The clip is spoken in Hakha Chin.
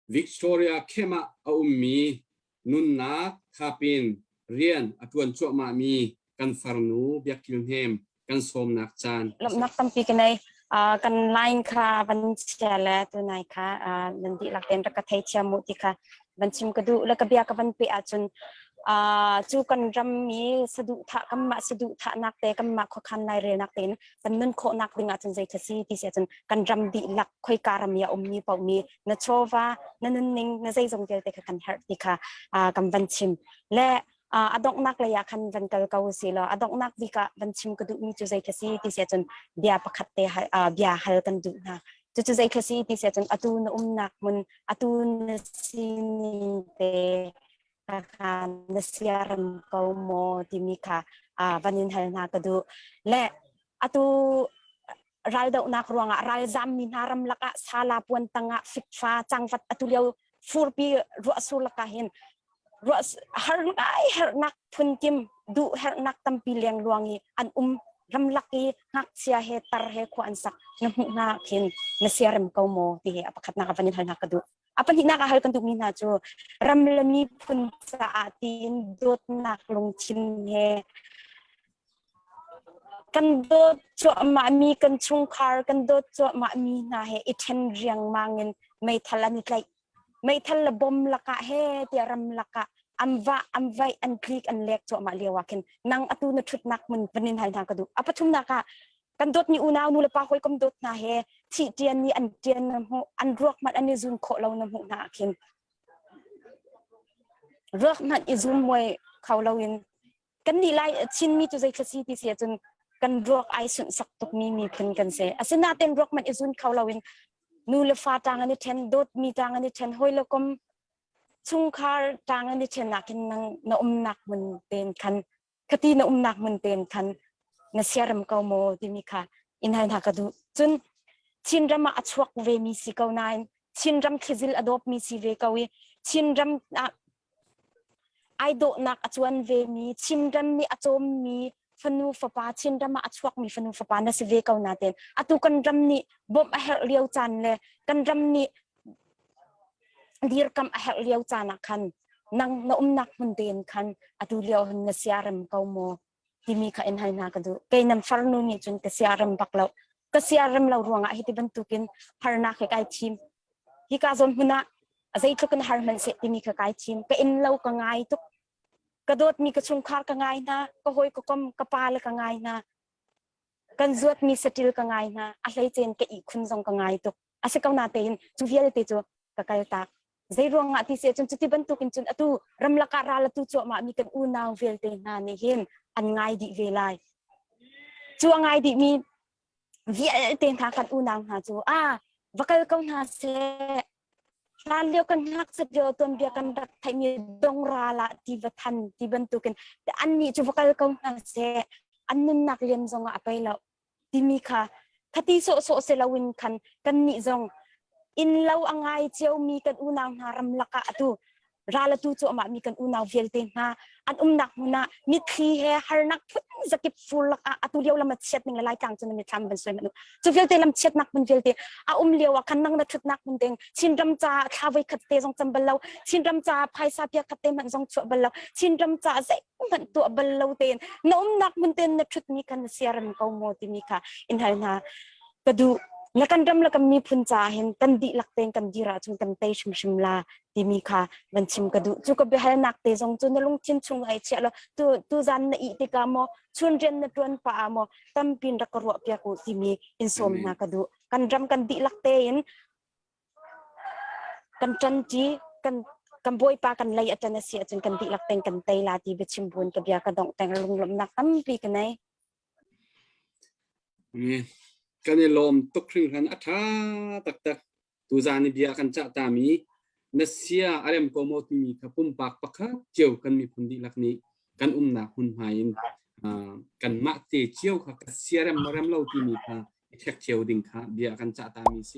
Victoria camp ah a ummi nunnak thapin rian a ṭuan cuahmahmi kan farnu Biak Kil Hnem kan sawmnak caan. Lawmhnak tampi ka nei. Uh, kan line kha van chia le tunai kha uh, nan dihlak tein rak ka thei thiam mu ti kha van chim ka duh le ka bia ka van pe ahcun uh, cu kan ram mi saduhthah kanmah saduhthahnak te kanmah khuakhan lairelnak tein kan nun khawhnak ding ahcun zei si ti si ahcun kan ram dihlak khoika ram i a ummi paoh nih na chawva na nunning na zeizong vialte kha kan herh ti kha kan van chim le a donghnak lei ah khan van kal ko si law a donghnak bik ah van chim ka duhmi cu zei kha si ti si ahcun bia pakhat te bia hal kan duh hna cucu zei kha si ti si ahcun atu na umnak hmun atu na sining te kha na siarem ko maw timi kha van in hal hna ka duh le atu raldohnak ruangah ralzammi hna ramlak ah sala puan tangah fikfa cangvat atu lio furpi ruahsur lakah hin ruah har ngai hernak phunkim duh hernak tampi lengluang i an um ramlak i ngakchia he tar he khua an sak na hmuh hna khin na siarem ko maw ti he a pakhatnak a van in hal hna ka duh a pahnihnak ah hal kan duhmi hna cu ram le miphun caah tiin dawtnak lungthin he kan dawt cuahmahmi kan chungkhar kan dawt cuahmahmi hna he i ṭhen riangmang in meithal an i tlaih. Meithal le bom lakah he tiah ram lakah an vah, an vaih, an tlik, an lek cuahmah lio ah khin nang atu na ṭhutnak hmun van in hal hna ka duh. A pathumnak ah kan dawtmi unau nu le pa hawikom dawt hna he thih ṭian nih an ṭian na hmuh, an ruak hmanh an i zun khawh lo na hmuh hna ah khin ruak hmanh i zun muai kho loin Kannih Lai Chinmi cu zeithla si ti si ahcun kan ruak ai sunhsak tukmi miphun kan si. Asinain ruak hmanh i zun kho loin nu le fa ṭang an i ṭhen, dawtmi ṭang an i ṭhen, hawi le kom chungkhar ṭang an i ṭhen ah khin nang na umnak hmun tein khan khati na umnak hmun tein khan na siarem ko maw timi kha in hal hna ka duh. Cun Chinram ah a chuak vemi si ko nain Chinram thlizil a dawpmi si ve ko i Chinram ah Ai dawhnak a cuan vemi, Chinram nih a cawmmi fanu fapa, Chinram ah a chuakmi fanu fapa na si ve ko nain atu kan ram nih bawmh a herh lio caan le kan ram nih dirkamh a herh lio caan ah khan nang na umnak hmun tein khan atu lio hin na siarem ko maw timi kha in hal hna ka duh. Kei nan farnu nih cun ka siarem bak lo. Ka siarem lo ruangah hiti bantukin harnak he kai thim. Hika zawn hmun ah a zeitluk in har hmanh seh timi kha kai thim. Ka inn lo ka ngai tuk. Ka dawtmi ka chungkhar ka ngai hna. Ka hawi ka kom ka pa le ka ngai hna. Kan zuatmi saṭil ka ngai hna. A hleicen ka ihkhun zong ka ngai tuk. A si ko natein cu vialte cu ka kaltak. Zei ruangah ti si ahcun cuti bantukin cun atu ramlak ah ral atu cuahmah mi kan unau vialte hna nih hin an ngai dih ve lai. Cu a ngai dihmi vialte hna kan unau hna cu a va kal ko hna seh hlan lio kan ngakchiat lio tuanbia kan rak theihmi dongral ah ti va than ti bantukin annih cu va kal ko hna seh an nunnak liam zongah a pei lo timi kha khati sawhsawh si loin khan kannih zong inn lo a ngai ciomi kan unau hna ramlak ah atu ral atu cuahmah mi kan unau vialte hna an umnak hmun ah mitthli he harnak phun zakip fur lakah atu lio lam a chiat ning le laitlang cu na mitthlam van suai manu cu vialte lam chiatnak hmun vialte a um lio ah khan nang na thutnak hmun ding Chinram ca thla voi khat te zong cam bal lo Chinram ca phaisa pia khat te hmanh zong chuah bal lo Chinram ca zeihmanh tuah bal lo tein na umnak hmun ten na thut mi khan na siarem ko maw timi kha in hal hna ka duh na kan ram le kan miphun ca hin kan dihlak tein kan dir ahcun kan tei hrimhrim la timi kha van chim ka duh cu ka biahalnak te zong cu na lungthin chung ai chiah lo tu tu zan na ih tikah maw chun rian na tuan pa ah maw tampin rak ka ruah piak u timi in sawm hna ka duh kan ram kan dihlak tein kan ṭanṭi kan kan bawipa kan lei a ṭan a si ahcun kan dihlak tein kan tei la ti biachim buin ka bia ka dongh teng lunglawmhnak tampi ka nei Kan i lawm tuk hringhran a ṭha taktak. Tuzaan i bia kan cah tami na sia a rem ko maw timi kha pumpak pakhat cio kan miphun dihlak nih kan umnak hmunhma in kanmah te cio kha ka sia rem maw rem lo timi kha i ṭhek cio ding kha bia kan cah tami si.